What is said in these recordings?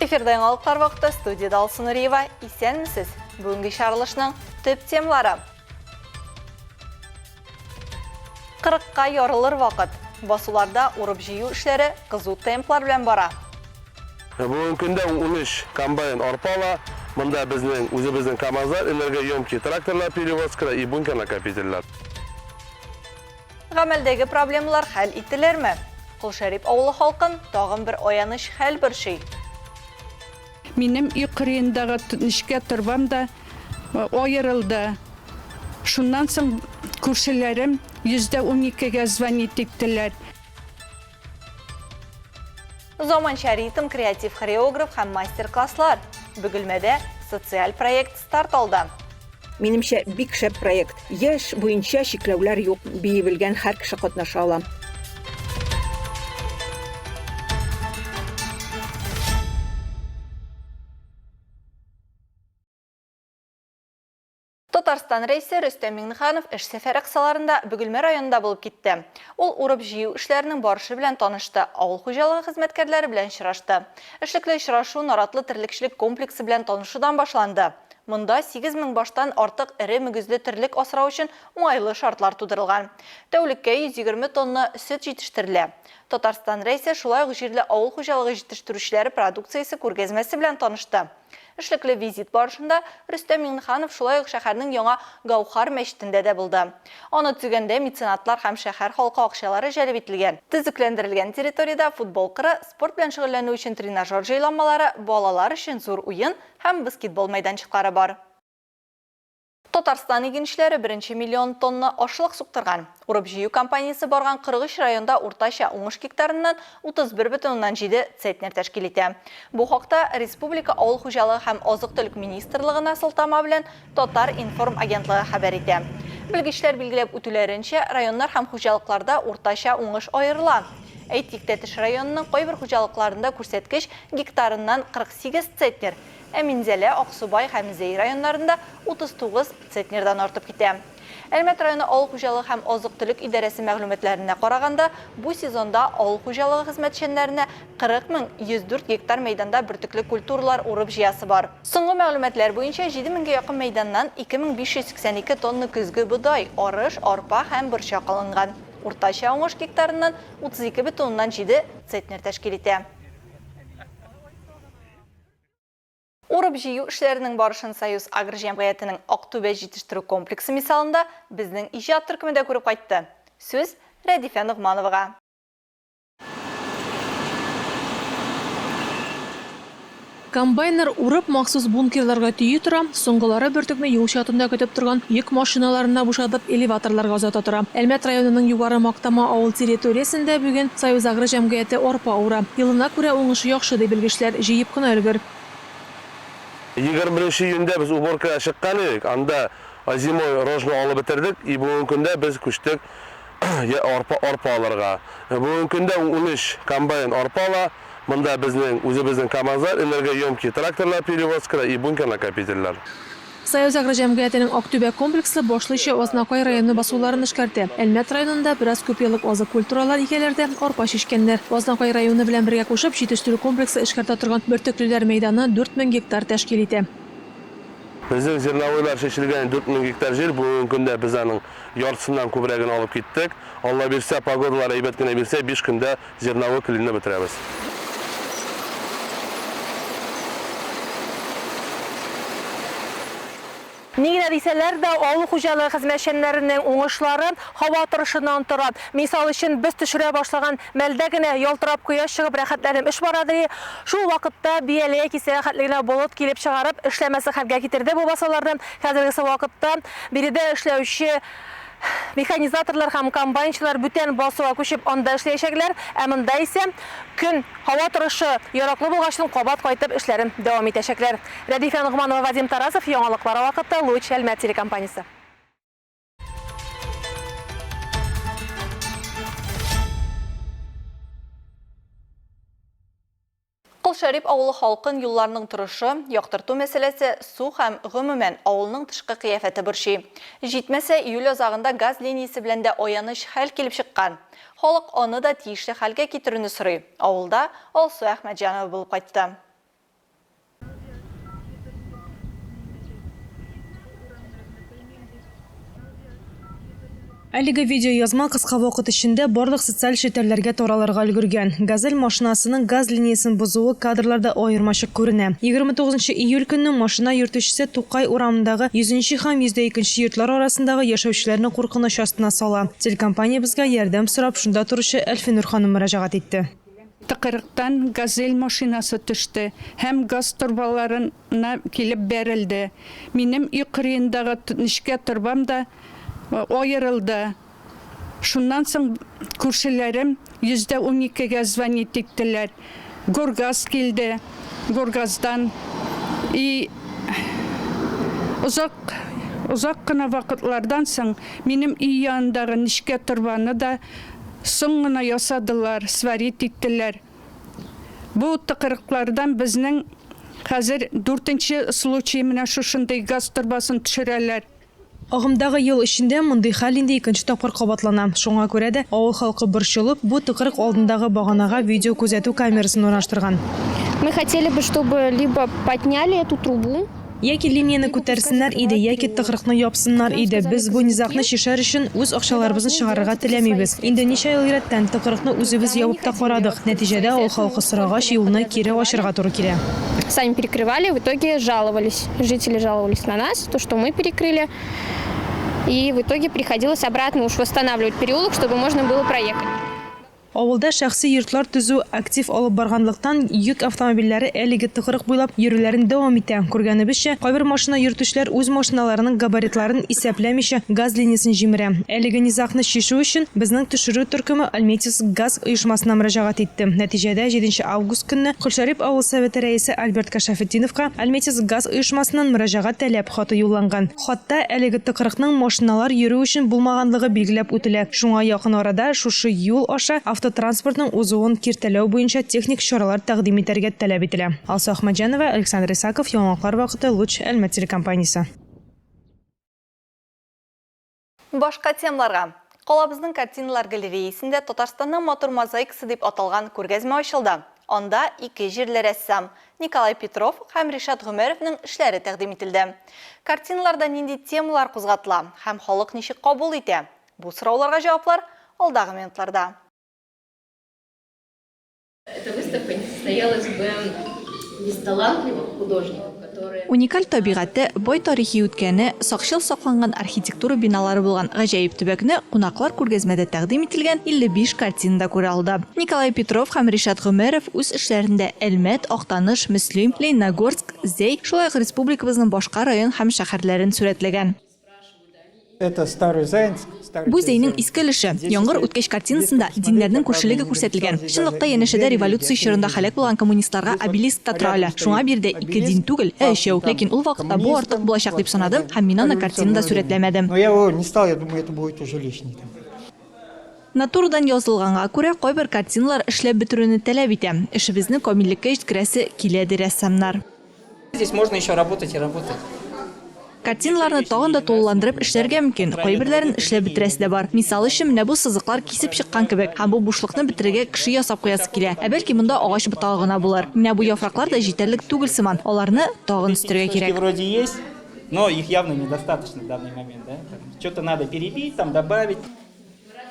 Эфирда яңалыклар вакыты студиядә Алсу Нуриева. Исәнмесез! Бүгенге чыгарылышның төп темалары. Кырыкка ярылыр вакыт. Басуларда урып-җыю эшләре кызу темплар белән бара. Бүгенге көндә 13 комбайн арпа ала. Монда безнең үзебезнең КАМАЗлар, энергоемкий тракторлар перевозкада и бункер накопительләр. Гамәлдәге проблемалар хәл ителерме? Колшәрип авылы халкын тагын бер аяныч хәл борчый. Минем өй кырыендагы нечкә торбам да аерылды. Шуннан соң күршеләрем 112 гә звонить иттеләр. Заманча ритм, креатив хореограф һәм мастер-класслар. Бөгелмәдә социаль проект старт алды. Минемчә, бик шәп проект. Яшь буенча чикләүләр юк, бии белгән һәр кеше катнаша ала. Татарстан Рәисе Рөстәм Миңнеханов эш сәфәре кысаларында Бөгелмә районында булып китте. Ул урып-җыю эшләренең барышы белән танышты, авыл хуҗалыгы хезмәткәрләре белән очрашты. Эшлекле очрашу Наратлы терлекчелек комплексы белән танышудан башланды. Монда 8000 баштан артык эре мөгезле терлек асрау өчен уңайлы шартлар тудырылган. Тәүлеккә 120 тонна сөт җитештерелә. Татарстан Рәисе шулай ук җирле авыл хуҗалыгы җитештерүчеләре продукциясе күргәзмәсе белән танышты. Эшлекле визит барышында Рөстәм Миңнеханов шулай ук шәһәрнең яңа Гаухар мәчетендә дә булды. Аны төзегәндә меценатлар һәм шәһәр халкы акчалары җәлеп ителгән. Төзекләндерелгән территориядә футбол кыры, спорт белән шөгыльләнү өчен тренажер җайланмалары, балалар өчен зур уен һәм баскетбол мәйданчыклары бар. Татарстан игенчеләре беренче миллион тонна ашлык суктырган. Урып-җыю кампаниясе барган 43 районда уртача уңыш гектарыннан 31,7 центнер тәшкил итә. Бу хакта республика Авыл хуҗалыгы һәм азык-төлек министрлыгына сылтама белән Татар-информ агентлыгы хәбәр итә. Белгечләр билгеләп үтүләренчә, районнар һәм хуҗалыкларда уртача уңыш аерыла. Әйтик, Тәтеш районының кайбер хуҗалыкларында күрсәткеч гектарыннан 48 центнер, ә Минзәлә, Аксубай һәм Зәй районнарында 39 центнердан артып китә. Әлмәт районы авыл хуҗалыгы һәм азык-төлек идарәсе мәгълүматларына караганда, бу сезонда авыл хуҗалыгы хезмәтчәннәренә 40 104 гектар мәйданда бөртекле культуралар урып-җыясы бар. Соңгы мәгълүматлар буенча, 7 меңгә якын мәйданнан 2582 тонна көзге бодай, арыш, арпа һәм борчак алынган. Уртача уңыш гектарыннан 32,7 центнер тәшкил итә. Урып-җыю эшләренең барышын Союз Агро җәмгыятенең Актүбә җитештерү комплексы мисалында безнең иҗат төркеме дә күреп кайтты. Сүз Рәдифә Ногмановага. Комбайннар урып, махсус бункерларга төйи тора, соңгылары бөртекне юл чатында көтеп торган йөк машиналарына бушатып, элеваторларга озата тора. Әлмәт районының Югары Мактама авыл территориясендә бүген Союзагро җәмгыяте арпа ура. Елына күрә уңышы яхшы, ди белгечләр, җыеп кына өлгер. 21 нче июньдә без уборкага чыккан идек, анда озимой рожны алып бетердек, и бүгенге көндә без күчтек арпа, арпа алырга. Бүгенге көндә 13 комбайн арпа ала, монда безнең үзебезнең КАМАЗлар, энергоемкий тракторлар перевозкада и бункер накопительләр. Союзагро җәмгыятенең Актүбә комплексы башлыча Азнакай районы басуларын эшкәртә. Әлмәт районында бераз күпьеллык азык культуралар игәләр дә, арпа чәчкәннәр. Азнакай районы белән бергә кушып, җитештерү комплексы эшкәртә торган бөртеклеләр мәйданы 4000 гектар тәшкил итә. Безнең зерновойлар чәчелгән 4000 гектар җир, бүгенге көндә без аның яртысыннан күбрәген алып киттек. Алла бирсә, погодалар әйбәт кенә бирсә, биш көндә зерновой клинны бетерәбез. Ни генә дисәләр дә, авыл хуҗалыгы хезмәтчәннәренең уңышлары һава торышыннан тора. Мисал өчен, без төшерә башлаган мәлдә генә ялтырап кояш чыгып рәхәтләнеп эш бара ди. Шул вакытта бияләй кисәге хәтле генә болыт килеп чыгарып, эшләмәслек хәлгә китерде бу басуларны. Хәзергесе вакытта биредә эшләүче Механизаторлар һәм комбайнчылар бүтән басуга күчеп анда эшләячәкләр, ә монда исә көн, һава торышы яраклы булгачтын кабат кайтып эшләрен дәвам итәчәкләр. Рәдифә Ногманова, Вадим Тарасов, Яңалыклар вакыты, Луч, Әлмәт телекомпаниясе. Кол Шәрип авылы халкын юлларның торышы, яктырту мәсьәләсе, су һәм, гомумән, авылның тышкы кыяфәте борчый. Җитмәсә, июль азагында газ линиясе белән дә аяныч хәл килеп чыккан. Халык аны да тиешле хәлгә китерүне сорый. Авылда Алсу Әхмәтҗанова булып кайтты. Әлеге видеоязма кыска вакыт эчендә барлык социаль челтәрләргә таралырга өлгергән. Газель машинасының газ линиясен бозуы кадрларда аермачык күренә. 29 нчы июль көнне машина йөртүчесе Тукай урамындагы 100 нче һәм 102 нче йортлар арасындагы яшәүчеләрне куркыныч астына сала. Телекомпаниябезгә ярдәм сорап шунда торучы Әлфинур ханым мөрәҗәгать итте. Тыкрыктан Газель машинасы төште һәм газ торбаларына килеп бәрелде. Минем өй кырыендагы нечкә торбам да аерылды. Шуннан соң күршеләрем 112 гә звонить иттеләр. Горгаз килде. Горгаздан и озак озак кына вакытлардан соң минем өй янындагы нечкә торбаны да Соң гына ясадылар, сварить иттеләр. Бу тыкрыклардан безнең хәзер дүртенче случай менә шушындый газ торбасын төшерәләр. Агымдагы ел эчендә мондый хәл инде икенче тапкыр кабатлана. Шуңа күрә дә авыл халкы борчылып, бу тыкрык алдындагы баганага видеокүзәтү камерасын урнаштырган. Мы хотели бы, чтобы либо подняли эту трубу. Яки линияне күтәрсеннәр иде, яки тыкрыкны япсыннар иде. Без бу низагны чишәр өчен үз акчаларыбызны чыгарырга теләмибез. Инде ничә ел рәттән тыкрыкны үзебез ябып та карадык. Нәтиҗәдә, авыл халкы сорагач, юлны кире ачырга туры килә. Сами перекрывали, в итоге жаловались. Жители жаловались на нас, то, что мы перекрыли. И в итоге приходилось обратно уж восстанавливать переулок, чтобы можно было проехать. Авылда шәхси йортлар төзү актив алып барганлыктан, йөк автомобильләре әлеге тыкрык буйлап йөрүләрен дәвам итә. Күргәнебезчә, кайбер машина йөртүчеләр үз машиналарының габаритларын исәпләмичә газ линиясен җимерә. Әлеге низагны чишү өчен безнең төшерү төркеме Альметьевск газ оешмасына мөрәҗәгать итте. Нәтиҗәдә, җиденче август көнне Колшәрип авыл Советы рәисе Альберт Кәшәфетдиновка Альметьевск газ оешмасыннан мөрәҗәгать-таләп хаты юлланган. Хатта әлеге тыкрыкның машиналар йөрү өчен булмаганлыгы билгеләп үтелә. Шуңа якын арада шушы юл аша автотранспортның узуын киртәләү буенча техник чаралар тәкъдим итәргә таләп ителә. Алсу Әхмәтҗанова, Александр Исаков, Яңалыклар вакыты, Луч, Әлмәт телекомпаниясе. Башка темаларга. Калабызның картиналар галереясендә Татарстанның матур мозаикасы дип аталган күргәзмә ачылды. Анда ике җирле рәссам, Николай Петров һәм Ришат Гомәровның эшләре тәкъдим ителде. Картиналарда нинди темалар кузгатыла һәм халык ничек кабул итә? Бу сорауларга җаваплар алдагы минутларда. Эта выставка не состоялась бы без талантливых художников, которые. Уникаль табигате, бай тарихи үткәне, сакчыл сакланган архитектура биналары булган гаҗәеп төбәкне кунаклар күргәзмәдә тәкъдим ителгән 55 картинада күрә алды. Николай Петров һәм Ришат Гомәров үз эшләрендә Әлмәт, Актаныш, Мөслим, Лениногорск, Зәй, шулай ук республикабызның башка район һәм шәһәрләрен сурәтләгән. Бу Зәйнең иске өлеше. Яңгыр үткәч картинасында диннәрнең күршелеге күрсәтелгән. Чынлыкта янәшәдә революция чорында һәлак булган коммунистларга обелиск та тора әле. Шуңа биредә ике дин түгел, ә өчәү. Ләкин ул вакытта бу артык булачак дип санадым һәм мин аны картинада сурәтләмәдем. Натурадан язылганга күрә, кайбер картиналар эшләп бетерүне таләп итә. Эшебезне камиллеккә җиткерәсе килә, ди рәссамнар. Здесь можно еще работать и работать. Картиналарны тагын да тулыландырып эшләргә мөмкин, кайберләрен эшләп бетерәсе дә бар. Мисал өчен, менә бу сызыклар кисеп чыккан кебек, һәм бу бушлыкны бетерергә кеше ясап куясы килә. Ә бәлки монда агач ботагы гына булыр. Менә бу яфраклар да җитәрлек түгел сыман, аларны тагын өстәргә кирәк. Вроде есть, но их явно недостаточно в данный момент, да? Что-то надо перебить, там добавить.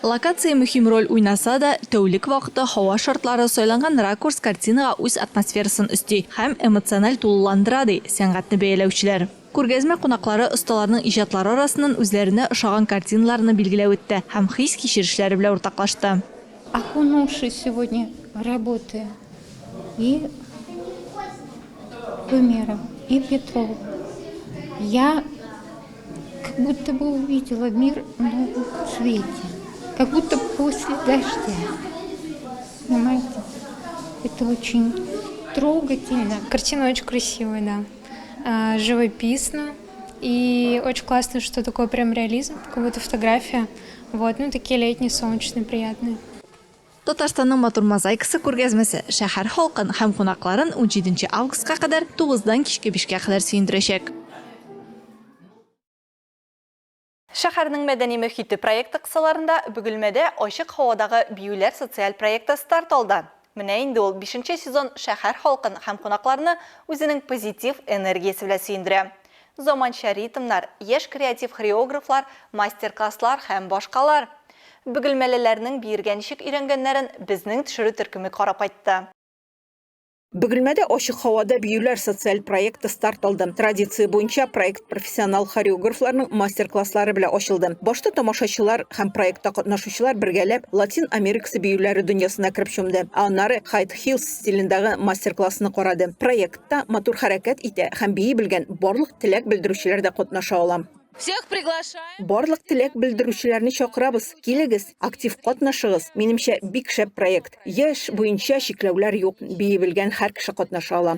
Локация мөһим роль уйнаса да, тәүлек вакыты, һава шартлары, сайланган ракурс картинага үз атмосферасын өсти һәм эмоциональ тулыландыра, ди сәнгатьне бәяләүчеләр. Күргәзмә кунаклары осталарның иҗатлары арасыннан үзләренә ошаган картиналарны билгеләп үтте һәм хис-кичерешләре белән уртаклашты. Окунувшись сегодня в работы и Гумерова, и Петрова, я как будто бы увидела мир в новом цвете, как будто после дождя. Понимаете? Это очень трогательно. Картина очень красивая, да. А, живописно. И очень классно, что такой прям реализм, как будто фотография. Вот, ну такие летние, солнечные, приятные. Татарстанның матур мозаикасы күргәзмәсе шәһәр халкын һәм кунакларын унҗиденче августка кадәр тугыздан кичке бишкә кадәр сөендерәчәк. Шәһәрнең мәдәни мөхите проекты кысаларында Бөгелмәдә ачык һавадагы биюләр социаль проекты старт алды. Менә инде ул бишенче сезон шәһәр халкын һәм кунакларны үзенең позитив энергиясе белән сөендерә. Заманча ритмнар, яшь креатив хореографлар, мастер-класслар һәм башкалар. Бөгелмәлеләрнең биергә ничек өйрәнгәннәрен безнең төшерү төркеме карап кайтты. Бөгелмәдә ачык һавада биюләр социаль проекты старт алды. Традиция буенча проект профессионал хореографларның мастер-класслары белән ачылды. Башта тамашачылар һәм проектта катнашучылар бергәләп Латин Америкасы биюләре дөньясына кереп чумды, ә аннары Хайт Хилс стилендагы мастер-классны карады. Проектта матур хәрәкәт итә һәм бии белгән барлык теләк белдерүчеләр дә катнаша ала. Всех приглашаем. Барлык теләк белдерүчеләрне чакырабыз. Килегез, актив катнашыгыз. Минемчә, бик шәп проект. Яшь буенча чикләүләр юк, бии белгән һәр кеше катнаша ала.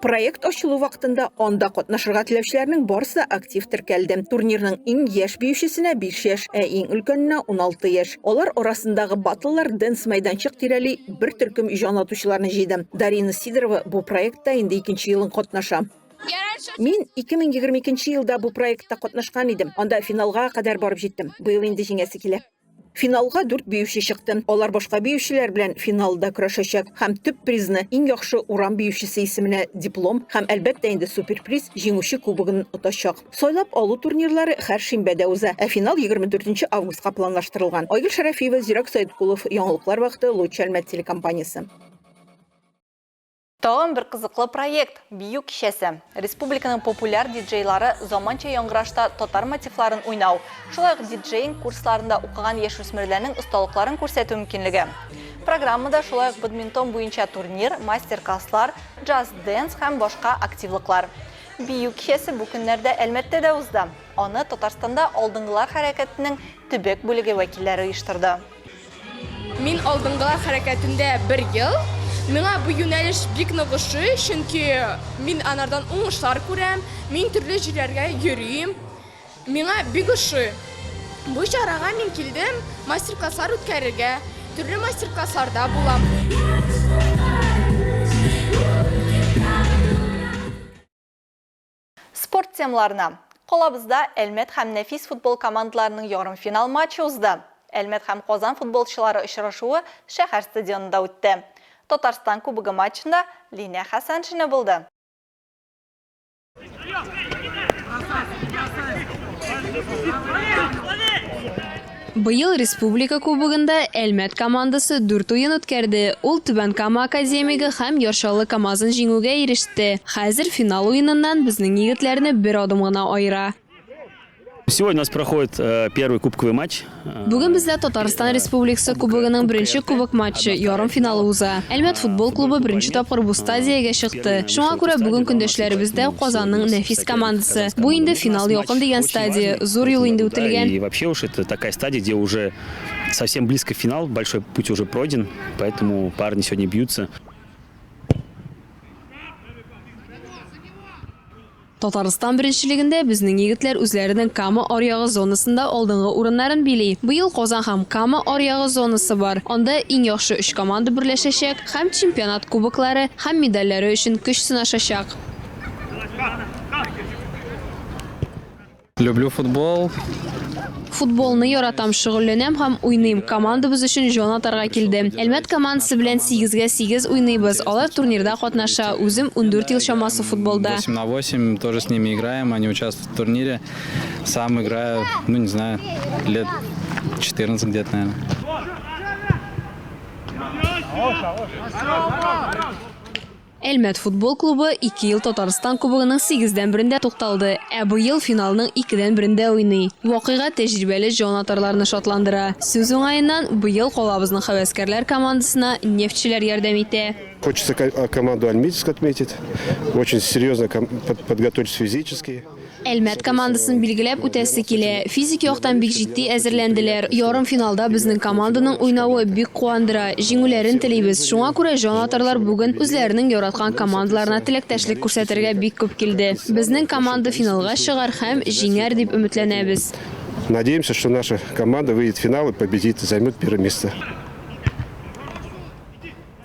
Проект ачылу вакытында анда катнашырга теләүчеләрнең барысы да актив теркәлде. Турнирның иң яшь биючесенә 5 яшь, ә иң өлкәненә 16 яшь. Алар арасындагы баттллар дэнс-мәйданчык тирәли бер төркем җан атучыларны җыйды. Дарина Сидорова бу проектта инде икенче елын катнаша. Мин 2022 елда бу проектта катнашкан идем. Анда финалга кадәр барып җиттем. Быел инде җиңәсе килә. Финалга дүрт биюче чыкты. Алар башка биючеләр белән финалда көрәшәчәк һәм төп призны, иң яхшы урам биючесе исеменә диплом һәм, әлбәттә инде, суперприз, җиңүче кубогын отачак. Сайлап алу турнирлары һәр шимбәдә уза, ә финал 24 августка планлаштырылган. Айгөл Шәрәфиева, Зирәк Сәеткулов, Яңалыклар вакыты, Луч Әлмәт телекомпаниясе. Тагын бер кызыклы проект, бию кичәсе. Республиканың популяр диджейлары заманча яңгырашта татар мотивларын уйнау, шулай ук диджеинг курсларында укыган яшүсмерләрнең осталыкларын күрсәтү мөмкинлеге. Программада шулай ук бадминтон буенча турнир, мастер-класслар, джаз-дэнс һәм башка активлыклар. Бию кичәсе бу көннәрдә Әлмәттә дә узды. Аны Татарстанда Алдынгылар хәрәкәтенең төбәк бүлеге вәкилләре оештырды. Мин Алдынгылар хәрәкәтендә бер ел. Миңа бу юнәлеш бик нык ошый, чөнки мин анардан уңышлар күрәм, мин төрле җирләргә йөрим. Миңа бик ошый. Бу чарага мин килдем мастер-класслар үткәрергә, төрле мастер-классларда булам. Спорт темаларына. Калабызда Әлмәт һәм Нәфис футбол командаларының ярымфинал матчы узды. Әлмәт һәм Казан футболчылары очрашуы шәһәр стадионында үтте. Татарстан Кубогы матчында Линә Хәсәншина булды. Быел Республика Кубогында Әлмәт командасы дүрт уен үткәрде. Ул Түбән Кама академигы һәм Яр Чаллы КАМАЗын җиңүгә иреште. Хәзер финал уеныннан безнең егетләрне бер адым гына аера. Сегодня у нас проходит э, первый кубковый матч. Бүген бездә Татарстан Республикасы Кубогының беренче кубок матчы, ярымфиналы уза. Әлмәт футбол клубы беренче тапкыр бу стадиягә чыкты. Шуңа күрә бүген көндәшләребез дә Казанның Нәфис командасы. Бу инде финал якын дигән стадия, зур юл инде үтелгән. И вообще уж это такая стадия, где уже совсем близко финал, большой путь уже пройден, поэтому парни сегодня бьются. Татарстан беренчелегендә безнең егетләр үзләренең Кама аръягы зонасында алдынгы урыннарын били. Быел Казан һәм Кама аръягы зонасы бар. Анда иң яхшы өч команда берләшәчәк һәм чемпионат кубоклары һәм медальләре өчен көч сынашачак. Люблю футбол. Футболны яратам, шөгыльләнәм һәм уйныйм. Командабыз өчен җан атарга килдем. Әлмәт командасы белән сигезгә сигез уйныйбыз. Алар турнирда катнаша. Үзем ундүрт ел чамасы футболда. Восемь на восемь тоже с ними играем, они участвуют в турнире. Сам играю, ну не знаю, лет 14 где-то, наверное. Әлмәт футбол клубы ике ел Татарстан Кубогының сигездән берендә тукталды, ә быел финалның икедән берендә уйный. Вакыйга тәҗрибәле җанатарларны шатландыра. Сүз уңаеннан, быел калабызның һәвәскәрләр командасына нефтьчеләр ярдәм итә. Хочется команду Альметьевск отметить. Очень серьезно подготовились физически. Әлмәт командасын билгеләп үтәсе килә. Физик яктан бик җитди әзерләнделәр. Ярымфиналда безнең команданың уйнавы бик куандыра. Җиңүләрен телибез. Шуңа күрә җанатарлар бүген үзләренең яраткан командаларына теләктәшлек күрсәтергә бик күп килде. Безнең команда финалга чыгар һәм җиңәр дип өметләнәбез. Надеемся, что наша команда выйдет в финал и победит, займет первое место.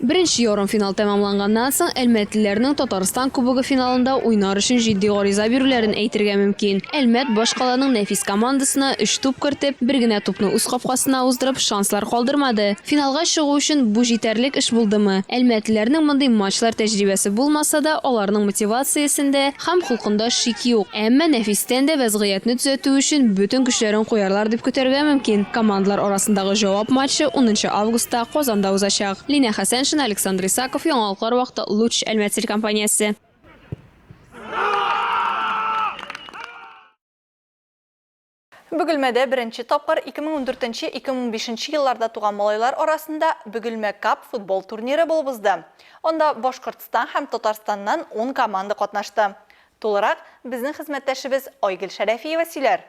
Беренче ярымфинал тәмамланганнан соң, әлмәтлеләрнең Татарстан Кубогы финалында уйнар өчен җитди гариза бирүләрен әйтергә мөмкин. Әлмәт башкаланың нәфис командасына өч туп кертеп, бер генә тупны үз капкасына уздырып, шанслар калдырмады. Финалга чыгу өчен бу җитәрлек эш булдымы? Әлмәтлеләрнең мондый матчлар тәҗрибәсе булмаса да, аларның мотивациясендә һәм холкында шик юк. Әмма Нәфистән дә вәзгыятьне төзәтү өчен бөтен көчләрен куярлар дип көтәргә мөмкин. Командалар арасындагы җавап матчы унынчы августта Казанда узачак. Линә Хәсәншина, Александр Исаков, Яңалыклар вакыты, Луч, Әлмәт телекомпаниясе. Бөгелмәдә беренче тапкыр 2014-2015 елларда туган малайлар арасында Бөгелмә Кап футбол турниры булып узды. Анда Башкортстан һәм Татарстаннан ун команда катнашты. Тулырак безнең хезмәттәшебез Айгөл Шәрәфиева сөйләр.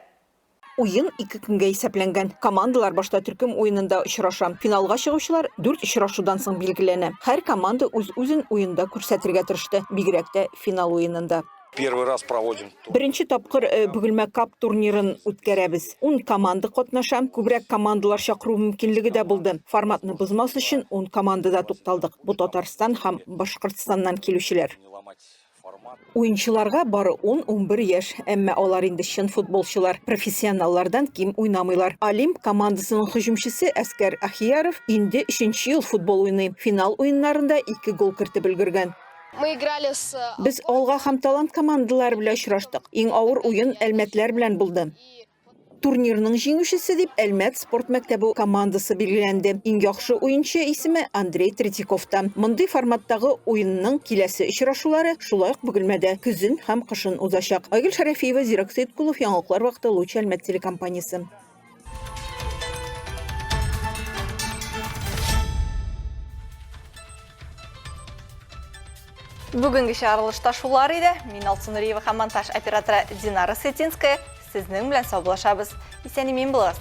Уен ике көнгә исәпләнгән. Командалар башта төркем уенында очраша. Финалга чыгучылар дүрт очрашудан соң билгеләнә. Һәр команда үз-үзен уенда күрсәтергә тырышты, бигрәк тә финал уенында. Первый раз проводим. Беренче тапкыр э, Бөгелмә Кап турнирын үткәрәбез. Ун команда катнаша. Күбрәк командалар чакыру мөмкинлеге дә булды. Форматны бозмас өчен ун командада тукталдык. Бу Татарстан һәм Башкортстаннан килүчеләр. Уенчыларга бары 10-11 яшь, әмма алар инде чын футболчылар, профессионаллардан ким уйнамыйлар. Олимп командасының һөҗүмчесе Әскәр Ахияров инде өченче ел футбол уйный. Финал уеннарында ике гол кертеп өлгергән. Мы играли с Без Алга һәм Талант командалары белән очраштык. Иң авыр уен әлмәтләр белән булды. Турнирның җиңүчесе дип Әлмәт спорт мәктәбе командасы билгеләнде. Иң яхшы уенчы исеме Андрей Третьяковта. Мондый форматтагы уенның киләсе очрашулары шулай ук Бөгелмәдә көзен һәм кышын узачак. Айгөл Шәрәфиева, Зирәк Сәеткулов, Яңалыклар вакыты, Луч Әлмәт телекомпаниясе. Бүгенге чыгарылышта шулар иде. Мин Алсу Нуриева һәм монтаж операторы Динара Сытинская сезнең белән саубуллашабыз. Исән-имин булыгыз.